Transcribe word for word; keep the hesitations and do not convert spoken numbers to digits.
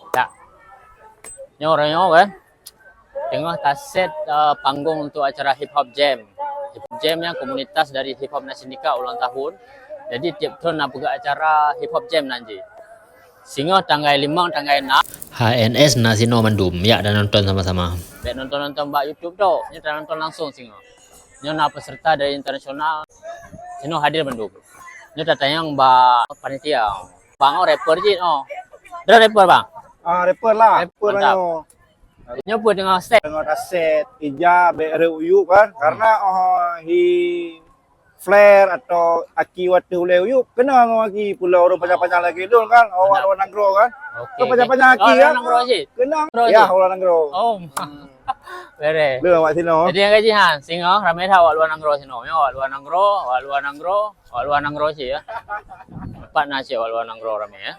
Tak. Nyoe uroe nyoe kan. Teungoh taset uh, panggung untuk acara Hip Hop Jam. Hip Hop Jam nyan komunitas dari Hip Hop Nation Dika ulang tahun. Jadi tiap tahun na peugah acara Hip Hop Jam nan jih. Singoh tanggai limong, tanggai enam. H N S na sinoe mandum, yak dan nonton sama-sama. Bèk nonton-nonton bak YouTube tu, nyoe ta nonton langsung singoh. Nyoe na peserta dari internasional, sinoe hadir mandum. Nyoe tatanyong bak panitia. Bang, oh, rapper cit, oh. Droe rapper, Bang? Ah, rapper lah. Rapper, rapper mantap. Nyoe. Nyoe pun teungoh set. Teungoh taset, ija bèk reuh uyup kan. Karena, oh, hi flare atau aki watèe ulèe uyup, kena ngon aki pula ureueng panyang-panyang lagèe lôn kan, awak luar nanggroe kan. Oke, oke. Panyang-panyang aki kan. Luar nanggroe cit? Kena. Nanggroe cit? Ya, luar nanggroe. Oh. Beres. Lôn awak sinoe. Jadi nyang gaji han, singoh ramè that awak luar nanggroe sinoe. Ya, awak luar nanggroe, awak luar nanggroe, awak luar nanggroe cit ya. Pat na cit awak luar nanggroe ramè ya.